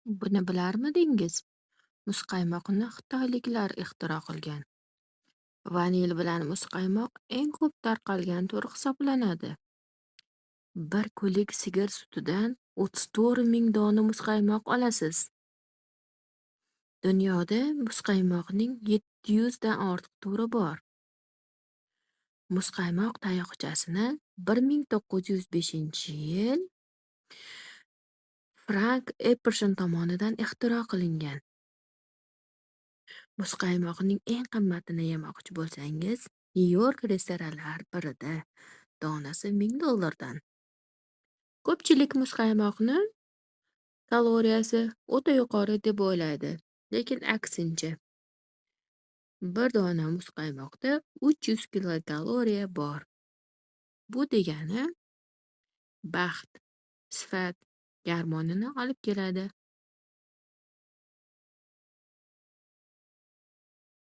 Buni bilarmidingiz? Muzqaymoqni xitoyliklar ixtiro qilgan. Vanil bilan muzqaymoq eng ko'p tarqalgan turi hisoblanadi. Bir kulik sigir sutidan 34 ming dona muzqaymoq olasiz. Dunyoda muzqaymoqning 700 dan ortiq turi bor. Muzqaymoq tayoqchasini 1905-yil Frank Epperson tomonidan ixtiro qilingan. Muzqaymoqning eng qimmatini yemoqchi bo'lsangiz, Nyu-York restoranlari birida donasi 1000 dollardan. Ko'pchilik muzqaymoqni kaloriyasi o'ta yuqori deb o'ylaydi, lekin aksincha. Bir dona muzqaymoqda 300 kilokaloriya bor. Bu degani baxt, sifat gormonini olib keladi.